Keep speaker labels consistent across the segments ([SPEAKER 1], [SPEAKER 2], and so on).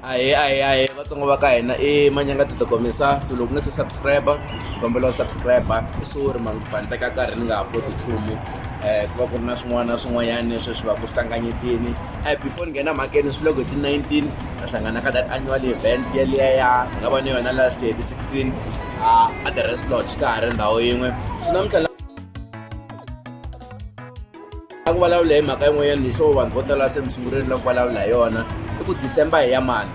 [SPEAKER 1] Ahee, ahee, ahee, Vatsonga va ka hina. I Manyangatsi Tikomisa. So loko u nga se subscribe, ni kombela u subscribe. Sorry mani ku pfa ni teka nkarhi ni nga upload nchumu, ku va ku ri na swin'wana na swin'wanyana leswi swi va ku swi kanganyetini. Before ni nghena mhakeni, swi loko hi ti-19 ha hlangana ka that annual event yeliya ya hi nga va na yona last year hi ti-16 a the Rest Lodge, ka ha ri ndhawu yin'we. So namuntlha a ku vulavula hi mhaka yin'wanyana leswo vanhu vo tala se mi sungurile ku vulavula hi yona, i ku December hi ya mani,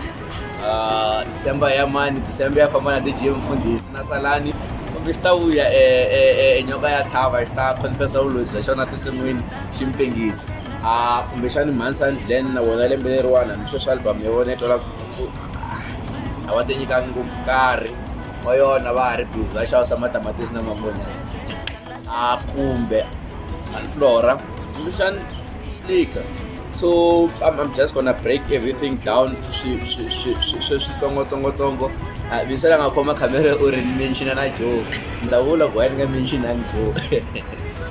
[SPEAKER 1] December hi ya mani, December ya famba na DJ Mfundhisi na Salani, kumbe xi ta vuya e nyoka ya tshava xi ta confessa vuloyi bya xona tinsin'wini xi mi pengisa. A kumbexani mhani Sandlen na vona lembe leriwani, hambi sweswi album ya vona yi twala ku a va ti nyikangi ngopfu nkarhi wa yona, va ha ri busy va xavisa matamatisi na mankonyana. A kumbe Flora, kumbexani Slika. So I'm just gonna break everything down swi swi swi swi switsongotsongotsongo. Visela nga khoma khamera u ri ni mention na Joe, ni ta vula ku why ni nga mentionangi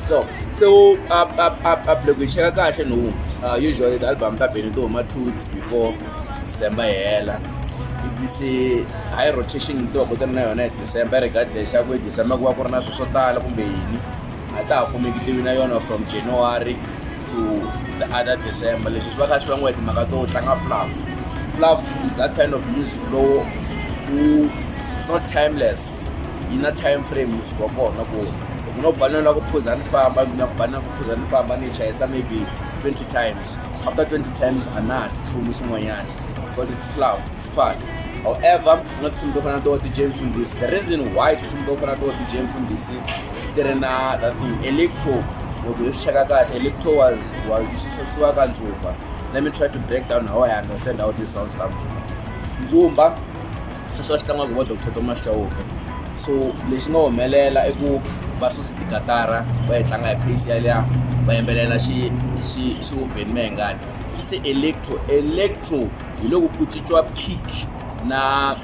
[SPEAKER 1] Joe. So up up up up loko hi cheka kahle, no, usually the album ta Benny ti huma 2 weeks before December yi hela. Se high rotation ti va ku ti ri na yona hi December, regardless ya ku hi December ku va ku ri na swilo swo tala kumbe yini, a ta ha kumeki tivi na yona from January to the other December. Leswi swi va kha swi vangiwa hi timhaka to tlanga fluff. Fluff is that kind of music lowu wu, it's not timeless, yi na time frame music wa kona, ku loko no ba na ku phuza ni famba na ku ba na ku phuza ni famba, ni yi chayisa maybe 20 times. After 20 times a na ha nchumu xin'wanyana because it's fluff, it's fun. However, na tinsimu to fana na to DJ Mfundhisi, the reason why tinsimu to fana na to DJ Mfundhisi ti ri na that thing, electro, loko hi swi cheka kahle, electro was swi suka ka ndzumba. Let me try to break down how I understand how this sounds come from ndzumba. Sweswi va swi tlangiwaka vo Dr Thomas Chauke. So lexi nga humelela i ku va susi tikatara, va yi tlanga hi pace yaliya, va yimbelela xi xi xi vo Benny Mayengani. Se electro hi loko ku cinciwa kick na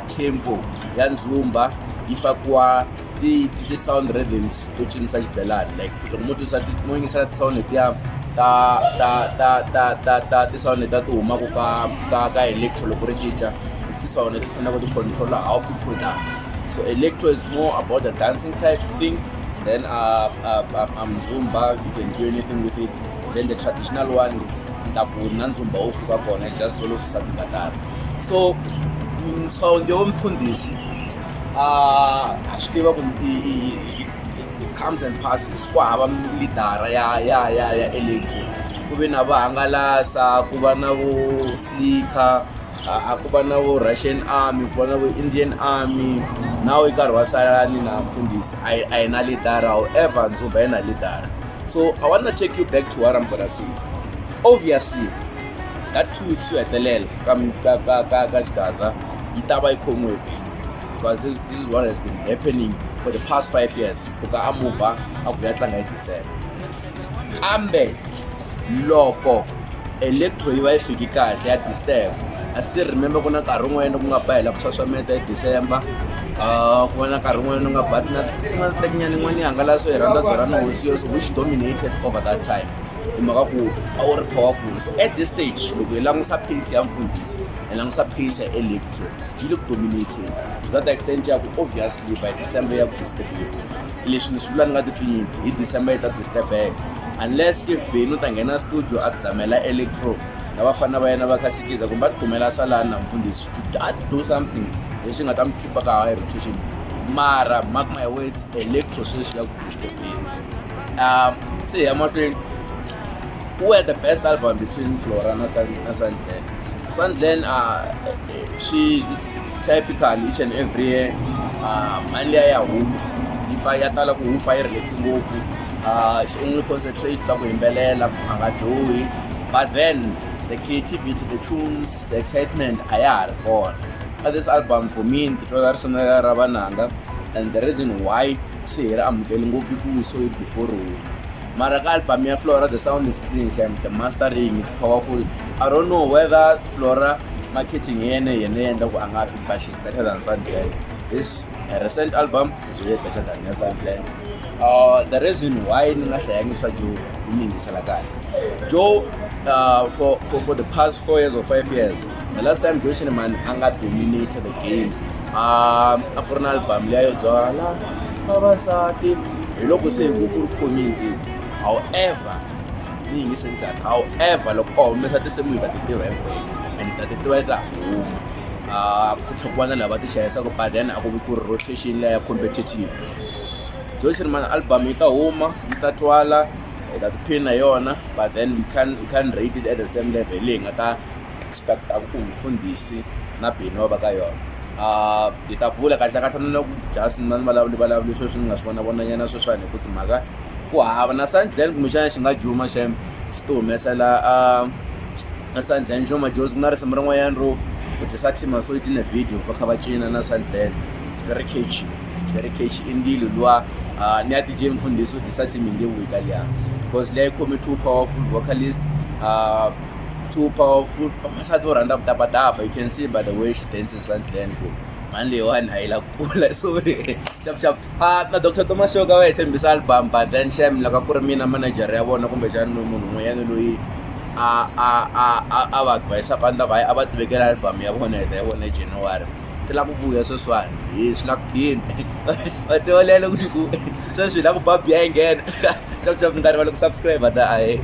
[SPEAKER 1] tempo ya ndzumba, yi fakiwa ti sound rhythms to cinisa xibelani. Like loko mo twisa, mo yingisela ti-sound letiya ta ti-sound letiya ti humaka ka electro, loko ri cinca ti-sound leti faneleke ti control how people dance. So electro is more about the dancing type thing. Then zumba, you can do anything with it. Then the traditional one, it's ntaku na ndzumba wo suka kona, just lolo susa tikatara. So sound yo mfundhisi, ha swi tiva ku it comes and passes. Ku hava lidara ya electro. Ku ve na va hangalasa, ku va na vo Slika, a ku va na vo Russian Army, ku va na vo Indian Army. Now i nkarhi wa Salani na Mfundhisi, a yi na lidara. However, ndzumba yi na lidara. So I want to take you back to what I'm gonna say. Obviously, that 2 weeks yo hetelela ka xigaza yi ta va yi khomiwe Benny, because this is what has been happening for the past 5 years, pfuka a muvha a vuya tlanga hi December. Kambe loko electro yi va yi fiki kahle ya disturb, I still remember ku na nkarhi wun'wanyana ku nga ba hela ku xaxameta hi December, ku va na nkarhi wun'wanyana u nga ba na tracknyana yin'wana yi hangalasa hi rhandza byela na hosi yoso, which dominated over that time hi mhaka ku a wu ri powerful. So at this stage, loko hi langusa pace ya Mfundhisi, hi langusa pace ya electro, yi le ku dominating to that extent ya ku obviously by December ya ku disturbiwa. Leswi ni swi vula ni nga titwi nyimpi, hi December yi ta disturbeka unless if Benny u ta nghena studio a dzamela electro na vafana va yena va kha sikiza, kumbe a tikumela Salani na Mfundhisi to do something lexi nga ta mi keepa ka high rotation. Mara mark my words, electro sweswi ya ku disturbeni. Se hi ya mahlweni, who had the best album between Flora na Sandlen? Sandlen, she it's typical each and every year, mali liya ya huma, yi pfa ya tala ku hupa, yi relax ngopfu. She only concentrate ka ku yimbelela, a nga dyohi, but then the creativity, the tunes, the excitement a ya ha ri kona ka this album. For me, ni titwa risimu ra vananga, and the reason why se hi ri amukeli ngopfu i ku we saw it before ri huma. Mara ka album ya Flora, the sound is clean sham, the mastering is powerful. I don't know whether Flora marketing yena yena yi endla ku a nga fi, but she's better than Sandlen. This recent album is way better than ya Sandlen. The reason why ni nga hlayangi swa Joe, ni yingisela kahle Joe. For the past 4 years or 5 years, the last time Joe Shirimani a nga dominate the game, a ku ri na album liya yo byala vavasati, hi loko se hi ku ku ri khomile. However, ni yingiseni kahle, however, loko a humesa tinsimu hi ta ti tiva hinkwenu and hi ta ti tiva ta huma. Ku tlhela ku va na lava ti xavisaka, but then a ku vi ku ri rotation liya ya competitive. Joe Shirimani album yi ta huma, yi ta twala, hi ta tiphina hi yona, but then we can rate it at the same level leyi hi nga ta expect ku mfundhisi na Benny va va ka yona. Hi ta bula kahle kahle na loko just na ni vulavuli vulavuli sweswi ni nga swi vona vonanyana sweswiwani, hi ku timhaka ku hava na Sandland, kumbexana xi nga juma xem xi ti humesela na Sandland xo majozi. Ku na risimu rin'wanyana ro ku dyisa team so yi na video va kha va cina na Sandland. It's very catchy, it's very catchy. I ndilo luwa ni ya DJ Mfundhisi u disa team yi nge vuyi ka liya, because liya yi khome two powerful vocalist, two powerful vavasati vo rhandza ku dabadaba. You can see by the way she dances, Sandland, ku mhani leyiwani a yi la kula. Sorry, xap xap. Na Dr Thomas Shoka va hi tshembisa album, but then xem, loko ku ri mina manager ya vona kumbexana loyi munhu un'wanyana loyi a va advise-aka, a ni ta ku hayi, a va tivekela album ya vona, hi ta yi vona hi January. Ti lava ku vuya sweswiwani, hi swi la ku phini va tiva lelo ku sweswi hi la ku babi ya yi nghena. Xap xap, ni nga rivali ku subscribe ta ahe.